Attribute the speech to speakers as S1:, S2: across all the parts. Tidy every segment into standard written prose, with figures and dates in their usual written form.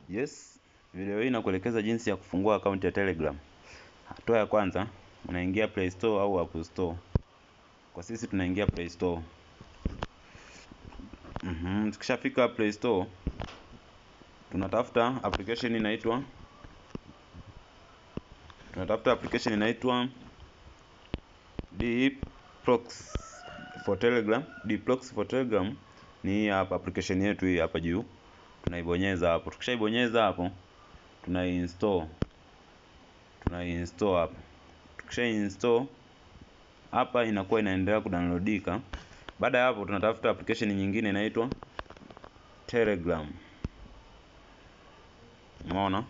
S1: Yes, video hii inakuelekeza jinsi ya kufungua akaunti ya Telegram. Hatua ya kwanza, unaingia Play Store au App Store. Kwa sisi tunaingia Play Store. Tukishafika Play Store, tunatafuta application inaitwa Dprox for Telegram. Dprox for Telegram ni hii hapa application yetu hii hapa juu. Tunaibonyeza hapo. Tukishaibonyeza hapo, tunainstall. Tunainstall hapo. Tukishainstall hapa inakuwa inaendelea kudownloadika. Baada ya hapo tunatafuta application nyingine inaitwa Telegram. Umeona?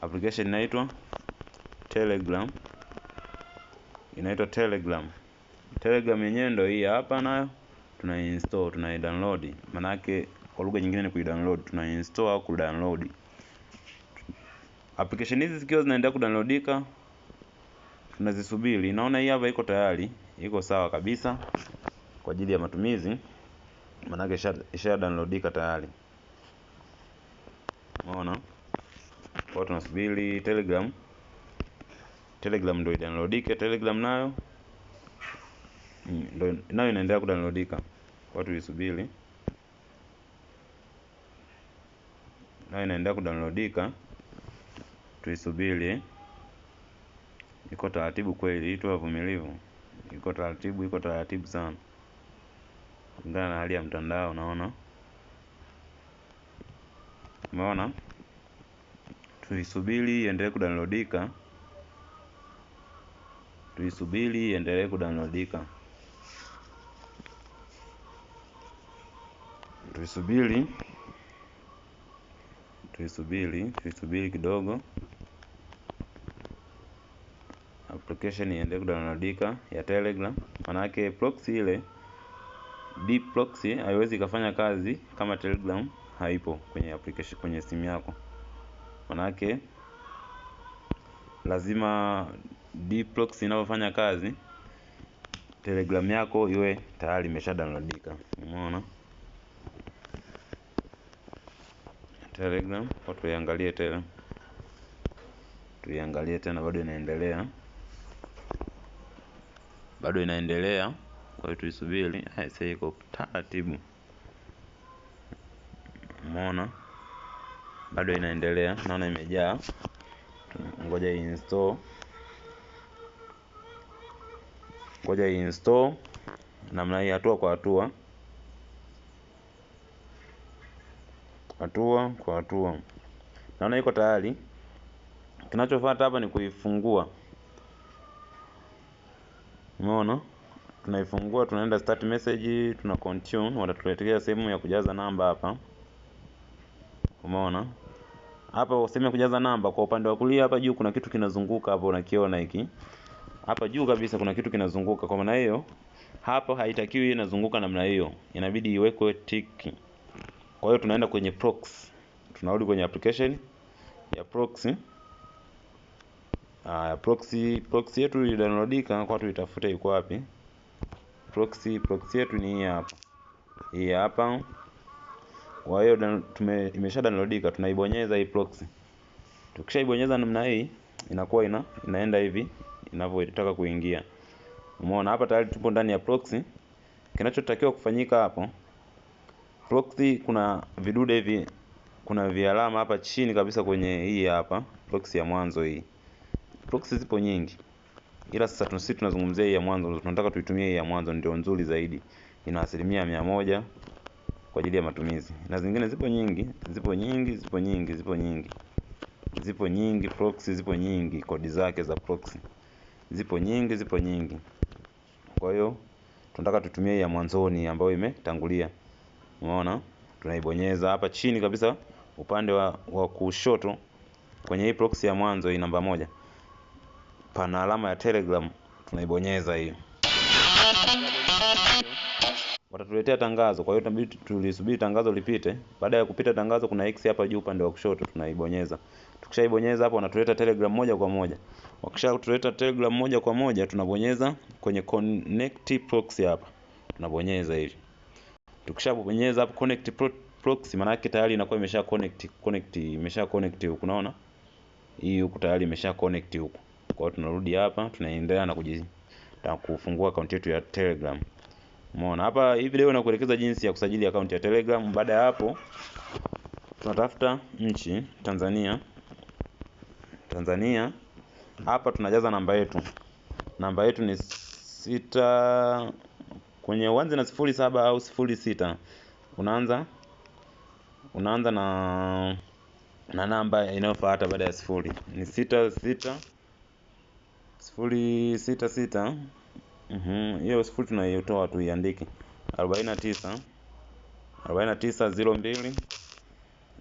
S1: Application inaitwa Telegram. Inaitwa Telegram. Telegram yenyewe ndio hii hapa, nayo tunainstall, tunaidownload. Maana yake kwa lugha nyingine ni kuidownload, tunainstall au kudownload. Application hizi zikiwa zinaendelea kudownloadika tunazisubiri. Naona hii hapa iko tayari, iko sawa kabisa kwa ajili ya matumizi. Maana yake isha downloadika tayari. Umeona? Kwa tunasubiri Telegram. Telegram ndio idownloadike. Telegram nayo ndio nayo inaendelea kudownloadika. Kwa tuisubiri. Nayo inaendelea kudownloadika. Tuisubiri. Iko taratibu kweli, tu wavumilivu. Iko taratibu, iko taratibu sana. Kulingana na hali ya mtandao unaona. Umeona? Tuisubiri iendelee kudownloadika. Tuisubiri iendelee kudownloadika. Tuisubiri. Tuisubiri, tuisubiri kidogo. Application iendelee kudownloadika ya Telegram. Maana yake proxy ile Dproxy haiwezi ikafanya kazi kama Telegram haipo kwenye application, kwenye simu yako. Maana yake lazima Dproxy inapofanya kazi Telegram yako iwe tayari imesha downloadika. Umeona? Telegram kwa tuiangalie tena. Tuiangalie tena, bado inaendelea. Bado inaendelea. Kwa hiyo tuisubiri. Sasa iko taratibu. Umeona? Bado inaendelea. Naona imejaa. Ngoja install. Ngoja install namna hii, hatua kwa hatua. Hatua kwa hatua. Naona iko tayari. Kinachofuata hapa ni kuifungua. Umeona? Tunaifungua, tunaenda start message, tuna continue, watatuletea sehemu ya kujaza namba hapa. Umeona? Hapa sehemu ya kujaza namba kwa upande wa kulia hapa juu kuna kitu kinazunguka hapo, unakiona hiki. Hapa juu kabisa kuna kitu kinazunguka. Kwa maana hiyo hapo haitakiwi inazunguka namna hiyo. Inabidi iwekwe tick. Kwa hiyo tunaenda kwenye proxy. Tunarudi kwenye application ya proxy. Proxy yetu ilidownloadika, kwa tuitafute iko wapi. Proxy yetu ni hii hapa. Hii hapa. Kwa hiyo imesha downloadika, tunaibonyeza hii proxy. Tukishaibonyeza namna hii inakuwa inaenda hivi inavyotaka kuingia. Umeona hapa tayari tupo ndani ya proxy. Kinachotakiwa kufanyika hapo, proxy kuna vidude hivi, kuna vialama hapa chini kabisa kwenye hii hapa proxy ya mwanzo hii. Proxy zipo nyingi, ila sasa sisi tunazungumzia hii ya mwanzo, tunataka tuitumie hii ya mwanzo, ndio nzuri zaidi. Ina 100% kwa ajili ya matumizi. Na zingine zipo nyingi, zipo nyingi, zipo nyingi, zipo nyingi. Zipo nyingi proxy, zipo nyingi kodi zake za proxy. Zipo nyingi, zipo nyingi. Kwa hiyo tunataka tutumie hii ya mwanzoni ambayo imetangulia. Umeona? Tunaibonyeza hapa chini kabisa upande wa kushoto kwenye hii proxy ya mwanzo hii namba 1. Pana alama ya Telegram, tunaibonyeza hiyo. Watatuletea tangazo, kwa hiyo tunabidi tulisubiri tangazo lipite. Baada ya kupita tangazo kuna X hapa juu upande wa kushoto, tunaibonyeza. Tukishaibonyeza hapo wanatuleta Telegram moja kwa moja. Wakishatuleta Telegram moja kwa moja tunabonyeza kwenye connect proxy hapa. Tunabonyeza hivi. Tukishabonyeza hapo connect proxy, maana yake tayari inakuwa imesha connect imesha connect huku, unaona? Hii huku tayari imesha connect huku. Kwa hiyo tunarudi hapa, tunaendelea na kufungua akaunti yetu ya Telegram. Umeona hapa, hii video inakuelekeza jinsi ya kusajili akaunti ya Telegram. Baada ya hapo tunatafuta nchi Tanzania. Tanzania. Hapa tunajaza namba yetu. Namba yetu ni 6, kwenye uanze na 07 au 06. Unaanza na namba inayofuata baada ya 0. Ni 66 066. Hiyo 0 tunaitoa tuiandike. 49 49 02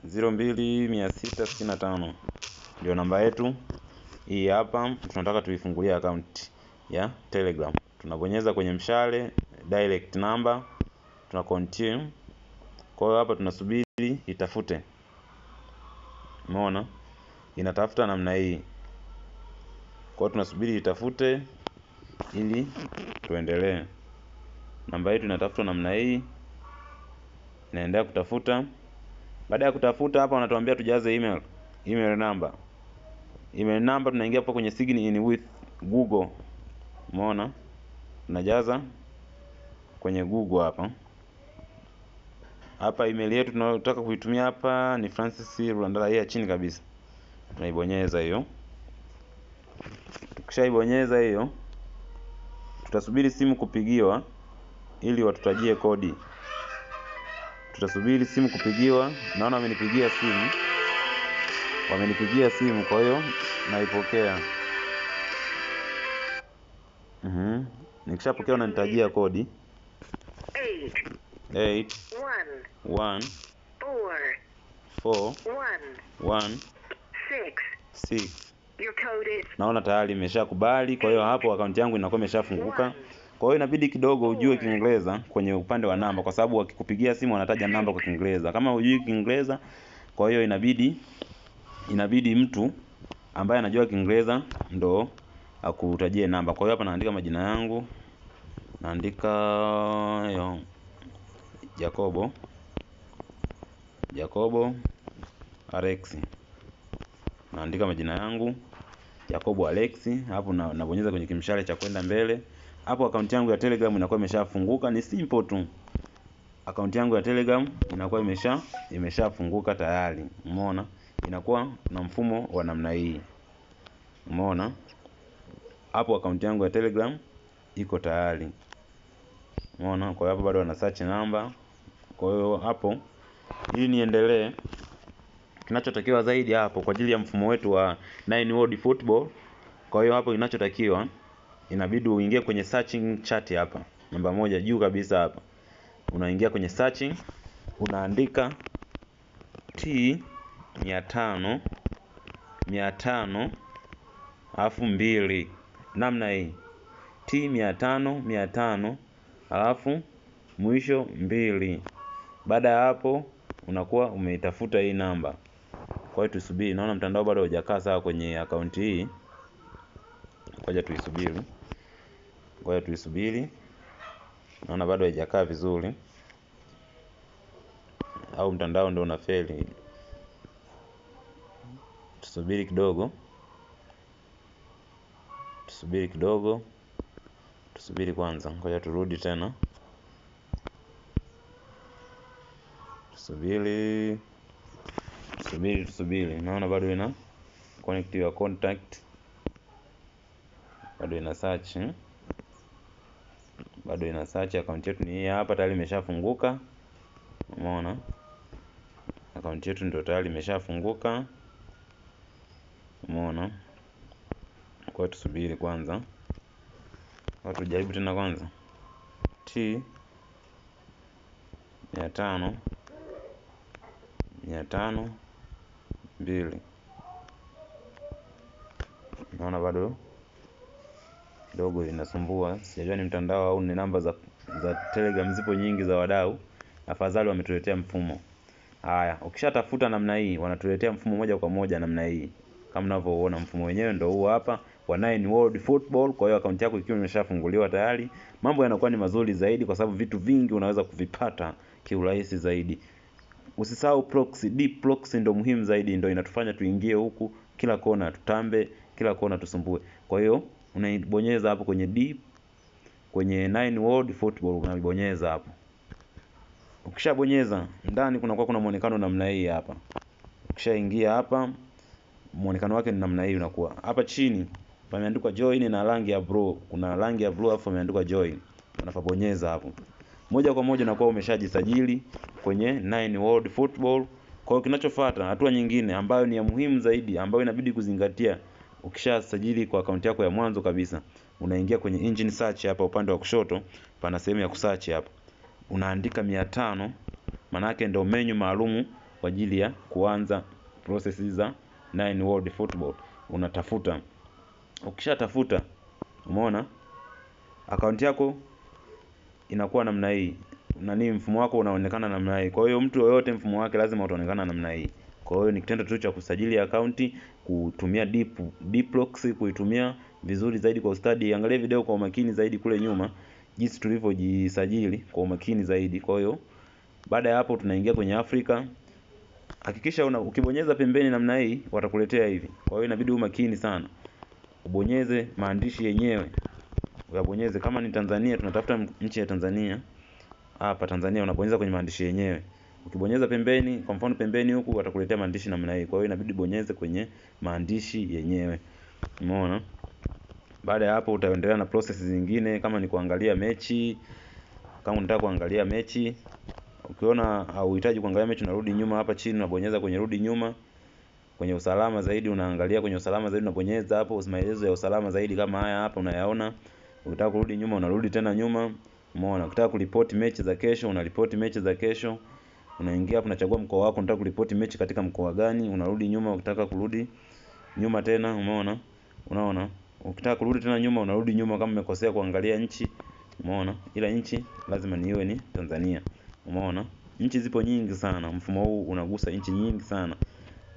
S1: 02 665 ndio namba yetu hii hapa. Tunataka tuifungulie account ya Telegram. Tunabonyeza kwenye mshale direct number, tuna continue. Kwa hiyo hapa tunasubiri itafute. Umeona? Inatafuta namna hii. Kwa hiyo tunasubiri itafute ili tuendelee. Namba yetu inatafutwa namna hii. Inaendelea kutafuta. Baada ya kutafuta hapa wanatuambia tujaze email. Email number. Email number tunaingia hapo kwenye sign in with Google. Umeona? Tunajaza kwenye Google hapa. Hapa email yetu tunayotaka kuitumia hapa ni Francis Rwandala, hii ya chini kabisa. Tunaibonyeza hiyo. Tukishaibonyeza hiyo, tutasubiri simu kupigiwa ili watutajie kodi. Tutasubiri simu kupigiwa. Naona wamenipigia simu. Wamenipigia simu, kwa hiyo naipokea. Nikishapokea wananitajia kodi. 8 1 4 1 6. Naona tayari imeshakubali. Kwa hiyo hapo akaunti yangu inakuwa imeshafunguka. Kwa hiyo inabidi kidogo ujue Kiingereza kwenye upande wa namba, kwa sababu wakikupigia simu wanataja namba kwa Kiingereza. Kama hujui Kiingereza, kwa hiyo inabidi mtu ambaye anajua Kiingereza ndo akutajie namba. Kwa hiyo hapa naandika majina yangu. Naandika yo Jacobo Alex. Naandika majina yangu Jacobo Alex. Hapo nabonyeza kwenye kimshale cha kwenda mbele. Hapo akaunti yangu ya Telegram inakuwa imeshafunguka. Ni simple tu. Akaunti yangu ya Telegram inakuwa imeshafunguka tayari. Umeona? Inakuwa na mfumo wa namna hii. Umeona? Hapo akaunti yangu ya Telegram iko tayari. Umeona? Kwa hiyo hapo bado wana search number. Kwa hiyo hapo ili niendelee, kinachotakiwa zaidi hapo kwa ajili ya mfumo wetu wa 9 World Football. Kwa hiyo hapo kinachotakiwa inabidi uingie kwenye searching chat hapa. Namba 1 juu kabisa hapa. Unaingia kwenye searching, unaandika T 500 500 alafu 2 namna hii. T 500 500 alafu mwisho 2. Baada ya hapo unakuwa umeitafuta hii namba. Kwa hiyo tusubiri, naona mtandao bado hujakaa sawa kwenye akaunti hii. Ngoja tuisubiri. Ngoja tuisubiri. Naona bado haijakaa vizuri. Au mtandao ndio unafeli. Tusubiri kidogo. Tusubiri kidogo. Tusubiri kwanza. Ngoja turudi tena. Tusubiri. Tusubiri. Naona bado ina connect your contact. Bado ina search. Bado ina search. Account yetu ni hii hapa, tayari imeshafunguka. Umeona? Account yetu ndio tayari imeshafunguka. Umeona? Kwa hiyo tusubiri kwanza. Kwa tujaribu tena kwanza. T 500 500 2. Naona bado kidogo inasumbua. Sijajua ni mtandao au ni namba za Telegram zipo nyingi za wadau. Afadhali wametuletea mfumo. Haya, ukishatafuta namna hii wanatuletea mfumo moja kwa moja namna hii. Kama unavyoona mfumo wenyewe ndio huu hapa wa 9 World Football. Kwa hiyo akaunti yako ikiwa imeshafunguliwa tayari, mambo yanakuwa ni mazuri zaidi kwa sababu vitu vingi unaweza kuvipata kiurahisi zaidi. Usisahau proxy, deep proxy ndio muhimu zaidi, ndio inatufanya tuingie huku kila kona, tutambe kila kona, tusumbue. Kwa hiyo unaibonyeza hapo kwenye deep, kwenye 9 World Football unaibonyeza hapo. Ukishabonyeza ndani kunakuwa kuna muonekano namna hii hapa. Ukishaingia hapa muonekano wake ni namna hii unakuwa. Hapa chini pameandikwa join na rangi ya blue. Kuna rangi ya blue afu pameandikwa join. Unapobonyeza hapo moja kwa moja unakuwa umeshajisajili kwenye 9 World Football. Kwa hiyo kinachofuata, hatua nyingine ambayo ni ya muhimu zaidi ambayo inabidi kuzingatia ukishasajili kwa akaunti yako ya mwanzo kabisa, unaingia kwenye engine search hapa upande wa kushoto, pana sehemu ya kusearch hapa. Unaandika 500, maana yake ndio menu maalumu kwa ajili ya kuanza process za 9 World Football. Unatafuta. Ukishatafuta, umeona akaunti yako inakuwa namna hii. Nani mfumo wako unaonekana namna hii. Kwa hiyo mtu yoyote mfumo wake lazima utaonekana namna hii. Kwa hiyo ni kitendo tu cha kusajili akaunti, kutumia deep proxy, kuitumia vizuri zaidi kwa ustadi. Angalia video kwa umakini zaidi kule nyuma jinsi tulivyojisajili kwa umakini zaidi. Kwa hiyo baada ya hapo tunaingia kwenye Afrika. Hakikisha ukibonyeza pembeni namna hii watakuletea hivi. Kwa hiyo inabidi uwe makini sana. Ubonyeze maandishi yenyewe. Uyabonyeze. Kama ni Tanzania, tunatafuta nchi ya Tanzania. Hapa Tanzania unabonyeza kwenye maandishi yenyewe. Ukibonyeza pembeni, kwa mfano pembeni huku watakuletea maandishi namna hii. Kwa hiyo inabidi bonyeze kwenye maandishi yenyewe. Umeona? Baada ya hapo utaendelea na process zingine, kama ni kuangalia mechi. Kama unataka kuangalia mechi, ukiona hauhitaji kuangalia mechi unarudi nyuma hapa chini, unabonyeza kwenye rudi nyuma. Kwenye usalama zaidi unaangalia kwenye usalama zaidi, unabonyeza hapo maelezo ya usalama zaidi kama haya hapa unayaona. Ukitaka kurudi nyuma unarudi tena nyuma. Umeona? Ukitaka kuripoti mechi za kesho unaripoti mechi za kesho. Unaingia hapo unachagua mkoa wako, unataka kuripoti mechi katika mkoa gani, unarudi nyuma. Ukitaka kurudi nyuma tena, umeona? Unaona? Ukitaka kurudi tena nyuma unarudi nyuma kama umekosea kuangalia nchi. Umeona? Ila nchi lazima niwe ni Tanzania. Umeona? Nchi zipo nyingi sana. Mfumo huu unagusa nchi nyingi sana.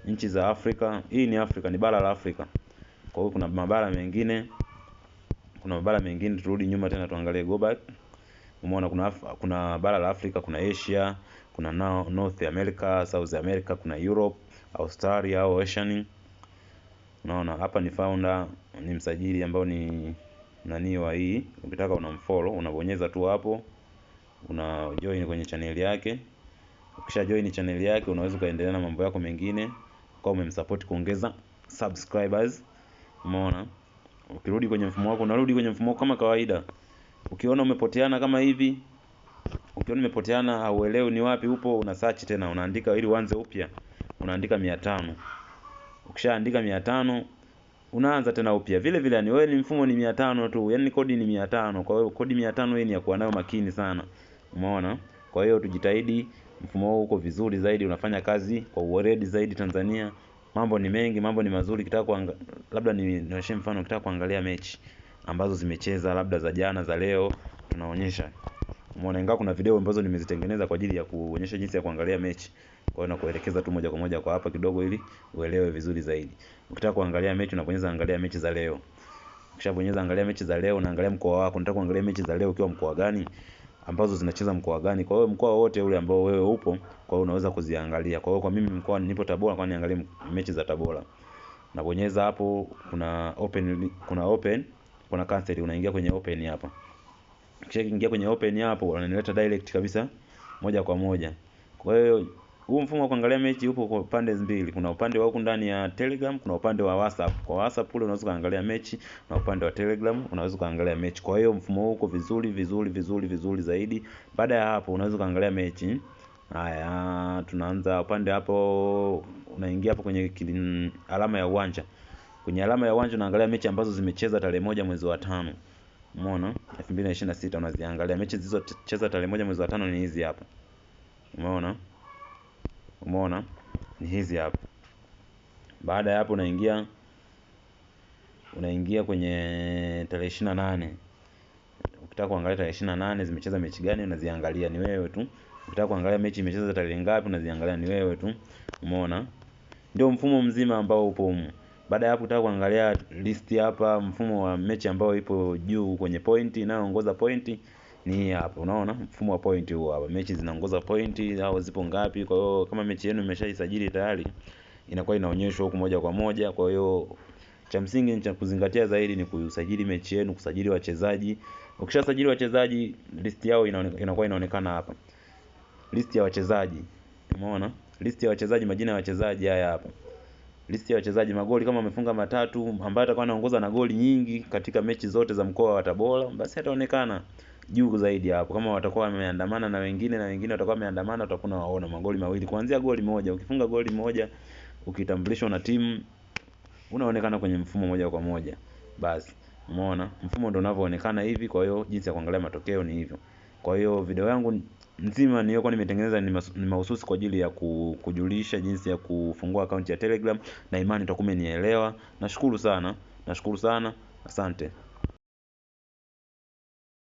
S1: Nchi za Afrika, hii ni Afrika, ni bara la Afrika. Kwa hiyo kuna mabara mengine, kuna mabara mengine, turudi nyuma tena tuangalie, go back. Umeona kuna bara la Afrika, kuna Asia, kuna North America, South America, kuna Europe, Australia au Ocean. Unaona hapa ni founder, ni msajili ambao ni nani wa hii. Ukitaka unamfollow, unabonyeza tu hapo, una join kwenye channel yake. Ukisha join channel yake unaweza kaendelea na mambo yako mengine, kwa umemsupport kuongeza subscribers. Umeona? Ukirudi kwenye mfumo wako, unarudi kwenye mfumo wako kama kawaida. Ukiona umepoteana kama hivi, ukiona umepoteana hauelewi ni wapi upo, una search tena, unaandika ili uanze upya. Unaandika 500. Ukishaandika 500 unaanza tena upya. Vile vile yani wewe ni mfumo ni 500 tu, yani kodi ni 500. Kwa hiyo kodi 500 hii ni ya kuwa nayo makini sana. Umeona? Kwa hiyo tujitahidi, mfumo huu uko vizuri zaidi, unafanya kazi kwa uweredi zaidi Tanzania. Mambo ni mengi, mambo ni mazuri. Kitaka labda nionyeshe mfano, ukitaka kuangalia mechi ambazo zimecheza labda za jana, za leo, tunaonyesha. Umeona, ingawa kuna video ambazo nimezitengeneza kwa ajili ya kuonyesha jinsi ya kuangalia mechi. Kwa hiyo nakuelekeza tu moja kwa moja kwa hapa kidogo ili uelewe vizuri zaidi. Ukitaka kuangalia mechi unabonyeza angalia mechi za leo. Ukishabonyeza angalia mechi za leo, unaangalia mkoa wako, unataka kuangalia mechi za leo ukiwa mkoa gani, ambazo zinacheza mkoa gani. Kwa hiyo mkoa wote ule ambao wewe upo, kwa hiyo unaweza kuziangalia. Kwa hiyo kwa mimi mkoa nipo Tabora, kwa niangalie mechi za Tabora. Nabonyeza hapo, kuna open, kuna open, kuna cancel, unaingia kwenye open hapa. Ukishaingia kwenye open hapo, unanileta direct kabisa moja kwa moja. Kwa hiyo huu mfumo wa kuangalia mechi upo kwa pande mbili. Kuna upande wa huku ndani ya Telegram, kuna upande wa WhatsApp. Kwa WhatsApp ule unaweza kuangalia mechi na upande wa Telegram unaweza kuangalia mechi. Kwa hiyo mfumo huu uko vizuri vizuri vizuri vizuri zaidi. Baada ya hapo unaweza kuangalia mechi. Haya, tunaanza upande hapo, unaingia hapo kwenye alama ya uwanja. Kwenye alama ya uwanja unaangalia mechi ambazo zimecheza tarehe 1 mwezi wa 5. Umeona? 2026 unaziangalia mechi zilizocheza tarehe 1 mwezi wa 5 ni hizi hapa. Umeona? Umeona? Ni hizi hapa. Baada ya hapo unaingia kwenye tarehe 28. Ukitaka kuangalia tarehe 28 zimecheza mechi gani unaziangalia ni wewe tu. Ukitaka kuangalia mechi imecheza tarehe ngapi unaziangalia ni wewe tu. Umeona? Ndio mfumo mzima ambao upo humu. Baada ya hapo ukitaka kuangalia list hapa, mfumo wa mechi ambao ipo juu kwenye point inayoongoza point Ni hii hapa, unaona mfumo wa point huu hapa. Mechi zinaongoza point au zipo ngapi? Kwa hiyo kama mechi yenu imeshaisajili tayari inakuwa inaonyeshwa huku moja kwa moja. Kwa hiyo cha msingi cha kuzingatia zaidi ni kusajili mechi yenu, kusajili wachezaji. Ukishasajili wachezaji, list yao inakuwa inaonekana hapa. List ya wachezaji. Umeona? List ya wachezaji, majina ya wachezaji haya hapa. List ya wachezaji, magoli kama wamefunga matatu, ambaye atakuwa anaongoza na goli nyingi katika mechi zote za mkoa wa Tabora, basi ataonekana juu zaidi hapo. Kama watakuwa wameandamana na wengine na wengine watakuwa wameandamana, utakuwa unawaona magoli mawili kuanzia goli moja. Ukifunga goli moja, ukitambulishwa na timu, unaonekana kwenye mfumo moja kwa moja. Basi umeona mfumo ndio unavyoonekana hivi. Kwa hiyo jinsi ya kuangalia matokeo ni hivyo. Kwa hiyo video yangu nzima niliyokuwa nimetengeneza ni mahususi kwa ajili ya kujulisha jinsi ya kufungua akaunti ya Telegram, na imani utakuwa umenielewa. Nashukuru sana, nashukuru sana, asante.